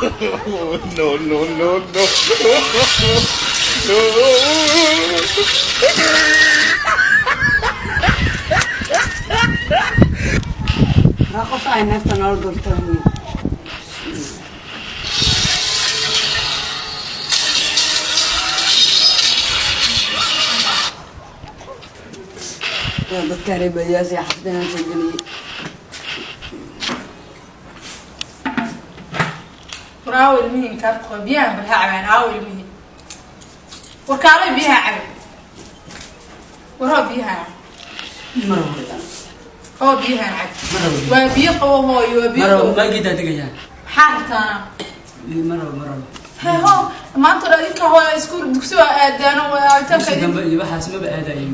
No, no, no, no. Raa qof ay neefta noola durto. Dadka reer baadiyaha ee xafidana soo geliyay. War aawo ilmihii inkaarta qaba, biyahan bal ha cabaan. Aawo ilmihii? War kaalay, biyaha cabe. War hoo, biyahan cab. Mar hore. Hoo, biyahan cab. Marabo. Waa biyo qabo hooyo, waa biyo marabo. qabo. Maagidaa degayaa. Maxaa rabtaana? Marabo, marabo. He ho, maanta dhan idinka hooyo iskuul dugsi waa aadaano waa Dugsi aaditaanka. dambe iyo waxaas maba aadayo.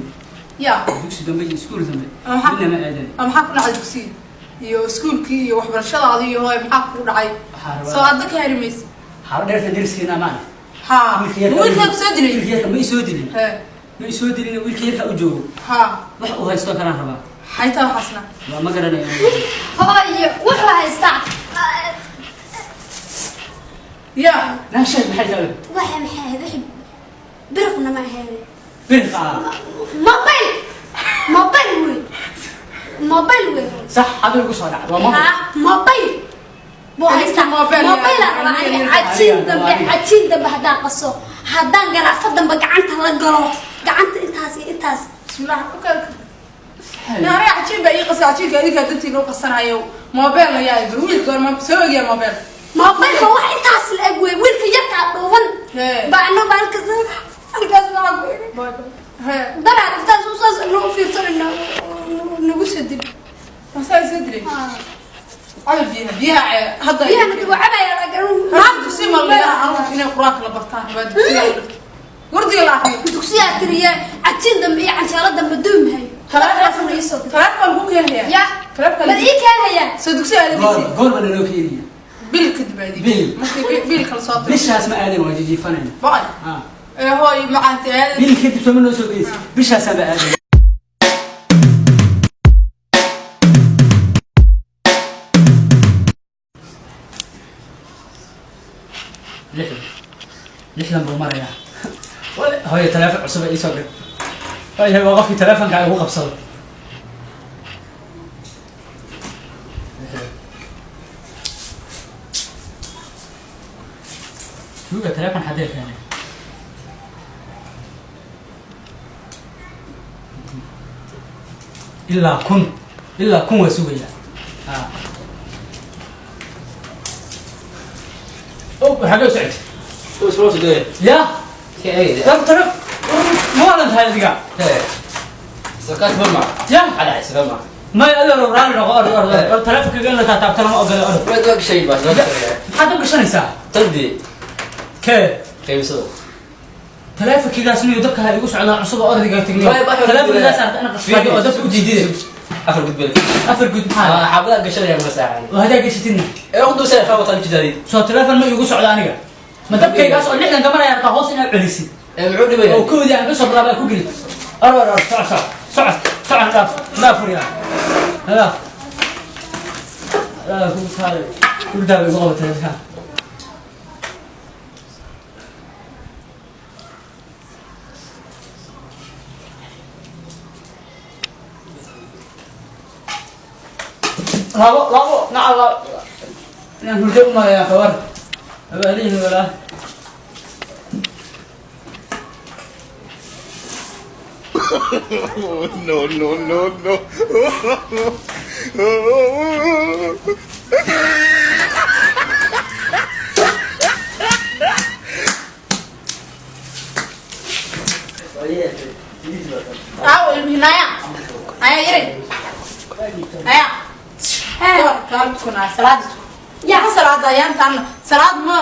Ya. Dugsi dambe iyo iskuul dambe Maxaa? midna ma aadayo. Maxaa ku dhacay dugsiga iyo iskuulkii iyo waxbarashadaadi iyo hooyo, maxaa kugu dhacay? Waxaa rabaa- Soo adda ka heri maysa. Xaalo dheerta deriskiina maana. Ha, wiilkaa ku soo dilay? Wiilka yarka ma isoo dilin. He. Ma isoo dilin, wiilka yarka u joogo. Ha. Wax uu haysto kalaan rabaa. Xaytaa waxaasna. Waa ma garanaya. Hooyo, wuxuu haystaa. Ya. Naasheed, maxay tahay? Waxa maxay ahayd? Wixii biriqna ma ahayd. Birqa. Mobile, mobile wey, mobile wey. Sax, adiga ku soo dhacday waa mobile. Ha, mobile buu haystaa. Mobile. Mobile aan rabaa aniga. Cajiin dambe, cajiin dambe haddaan qaso, haddaan garaafo dambe gacanta la galo, gacanta intaas iyo intaas. Bismillah, ku kala aniga cajiin baa ii qasa. Cajiinka idinkaa dantiin u qasanayo. Mobile ayaa bal wiilka hore ma soo ogiya mobile. Mobileka wax intaas la eg wey, wiilka yarkaa dhuuban. Hee. Baa ano baa halkaas halkaas waxaa ku eg. Hee. Daraad intaas saas nagu fiirsanayna nagu soo dil. Masaa soo dilay? Cabi biyaha, biyaha hadda. Biyaha mid waa cabaya laakiin. Maanta dugsi ma la carruurta inay qur-aanka la bartaan waa dugsiga la dhigto, wardiga la akriyo. Dugsiyaa tiriye, cajiin dambe iyo canjeelo dambe duumahay. Taleefon ii soo dir. Taleefon lagu keenayaa. Ya. Taleefon. Bal ii keenayaa. Soo dugsiga Goor aadaysi. goor baa naloo keenaya? Bil kadib aadi. Bil. Markii bil kala soo diro. Bishaas ma aadan, waa jijiifanayna. Baqay. Ah. Ee hooy macaanta aad. Bil kadib sooma noo soo geysa? Bishaasaa ba aadan. 60, 60 buu marayaa. Hooyo, taleefon cusub ay iisoo gad. Waayahay, waa qofkii taleefonka ay ugu qabsado. 60. Tuuga taleefon xadee keenay. Ilaa 1000, ilaa 1000 waa sugayaa. Ha. Oh, xagee u socotay? Ya dab tare ma waadan tahay adiga? Ya may adeero, raali noqo. Orod, orod, orod, taleefonkaga in la taataabto lama ogola. Orod, maxaad u gashanaysaa? Kee? Taleefonkigaas niyo dabka ha igu socdaa cusub oo ordayga tegniyo. Taleefonkigaas arta ina qasbayo oo dabka u diidide. Afar gud maxaa oo hadaa gashatidna? Soo taleefon ma igu socdo aniga, ma dabkaygaas oo 60 gamaraya rabtaa hoos inaad celisid oo koodii aan ka soo bilaabay ku gelid. Orod, orod, soco, soco, soco, soco, dhaaf, dhaaf, furiyaa, dhaaf, dhaaf ku saaray hurdaa bay igu qabatay dadka. Labo, labo naca labo inaan hurdo u maleeyaa kawar abaalihi walaa. No, no, no, no. Aawo ilmihii? Naya, naya yaray, naya. Hee. Kaal tukanaa salaada tuko. Ya. Ya, salaada ayaantaan salaad ma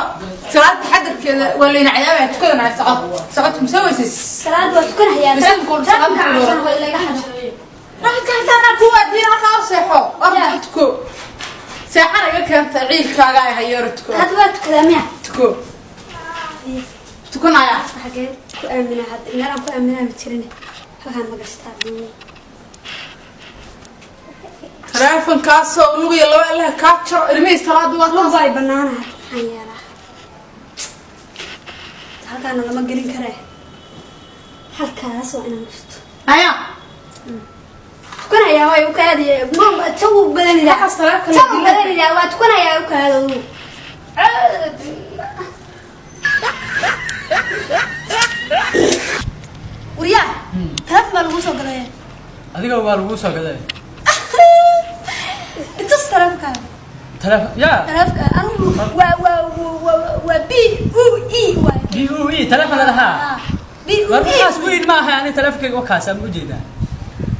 salaad taxadarkeeda waa layna cadaabaya. Tukadanaya, socod, socod, mise weysis? Salaad waa tukanayaa. Masaajidka salaad Telefonka ku cabsan waa ilaga hado. Halkaasana kuwa diin halkaa u seexo. Ya. Orda tuko, seexana iga keenta ciilkaaga ay hayo. Orda tuko. Hadda waa tukadaa miya? Tuko, tukanaya. Xagee ku aaminaa hadda? Meel aan ku aaminaa ma jirin. Halkaan ma gashtaa? Taleefonkaasoo lugiya laba allah kaa jaro. Ilmihii salaada waa Lug baa banaanahay, maxaan yeelaa? Halkaana lama gelin karee, halkaas waa inaan dhisto. Haya. Tukanayaa way u kaadiye, jawu badanida. Waxaas taleefanka la Jawu gelin. badanida waa tukanayaa u kaado. Waryaa, taleefon baa lagu soo galaya. Adiga waa lagu soo gaday. Intus taleefonkaaga. Taleefon yaa. Taleefonka anigu waa BUE waay. BUE taleefon lahaa. B U War E. waxaas weyn ma aha, ani taleefonkayga wakaas aan u jeedaa.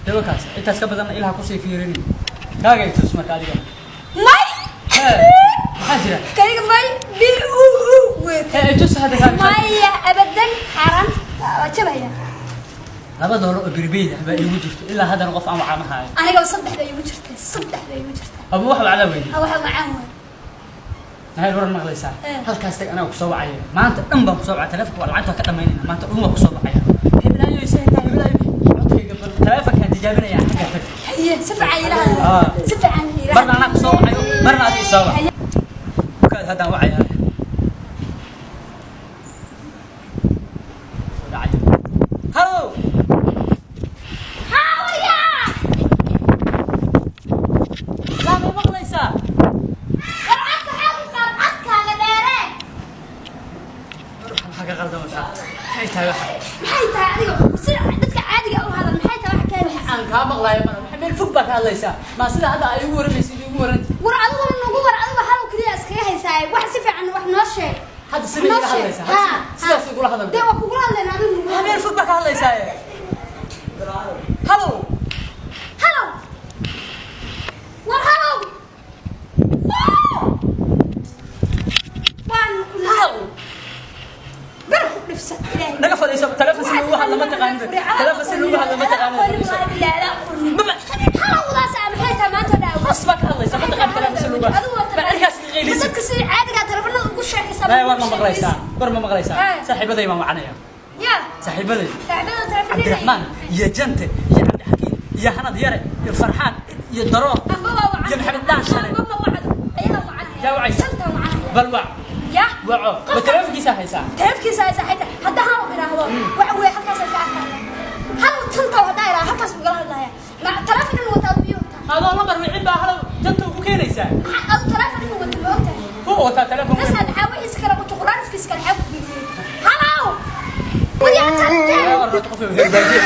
Dee wakaas intaas ka badan ilaha kusii fiirin. Kaaga i tus marka adiga. May. Hee, maxaa jira? Kayga may BUU wey. Hee, i tus hadda kaaga. Maya, abadan, xaaraan, waa jabaya. $2 oo birbeyd ah baa iigu jirto, ilaa haddana qof aan wacaa ma haayo. Aniga saddex bay igu jirtay, saddex bay igu jirtay. Ama wax wacdaa weydi. Ha, waxa macaan waay. Maxay waran maqlaysaa? Eh. Halkaas tag, anaa kusoo wacaya. Maanta dhan baan kusoo wacaya, taleefonka waa lacagta ka dhamaynayna. Maanta dhan waa kusoo wacaya. Heblaayo isay tahay, heblaayo. Codkayga bal taleefonkaan tijaabinaya, xagga tag. Haye, si fiican ila hadla. Ah. Si fiican ila. Marna anaa kusoo wacayo, marna adiga isoo wac. Haye. Bukaad haddaan wacaya. Soo dhacay. Hallo. Ha, waryaa. Laa, ma maqlaysaa? War codka xaal u qaad, codkaaga dheeree. Maxaa ka qaldan waxa? Maxay tahay waxa? Maxay tahay adiga sida dadka caadiga u hadal? Maxay tahay wax kale? Aan kaa maqlayo mana. Maxay meel fog baa ka hadlaysaa? Ma sida hadda ay igu waramaysid igu warantid? War adiguna nagu war, adiga hal kaliya iskaga haysaa. Wax si fiican wax noo sheeg. Hadda sidee Noo ila sheeg. hadlaysaa? Ha, Hadda sidaas igula hadal. Dee waa kugula hadlayna, adigu nagu Maxaa meel fog baa ka hadlaysaa? Hallo. Hallow. War hallow. Waan ku Hallo. bar ku dhifsan Ilaahay. Naga fadhiiso, taleefon si loogu hadlo ma taqaanid. Taleefon si loogu hadlo ma taqaanid. Fadhiiso. Hallowdaas ah maxay tahay maanta dhaa? Hoos baa ka hadlaysaa, ma taqaanid taleefon si loogu hadlo. Bal arkaas iga qaylisid. Dadka sida caadiga taleefanada ugu sheekaysaa. Maya, war ma maqlaysaa? War ma maqlaysaa? Eh. Saaxiibaday baan wacanaya. Ya. Saaxiibaday. Saaxiibada taleefanada. Cabdiraxmaan iyo Jante iyo Cabdixakiin iyo Hanad Yare iyo Farxaan iyo Daroor Amba waa wacan. iyo Maxamed Dhaanshane. Amba ma wacdo. Ayaga wacanaya. Yaa wacaysa? Shantaa wacanaya. Bal wac. Ya. Waco. Ma taleefonkiisa haysaa? Taleefkiisa ay saaxiibta hadda hal iraahdo waxa weeye halkaas ka arkaya, hal tanta hadda iraahdo halkaas ugala hadlaya ma taleefon inuu wataa biyo wataa. Adoo lambar wicin baa halow janta ugu keenaysaa. Maxaa adu taleefon inuu wato ma ogtahay? Wuu wataa taleefon. Nasa maxaa wixiisa kale wato, quraankiisa kale xaq ku geliyay? Halow, wadiyaa tante. Yaa warrata qof reer baadiye.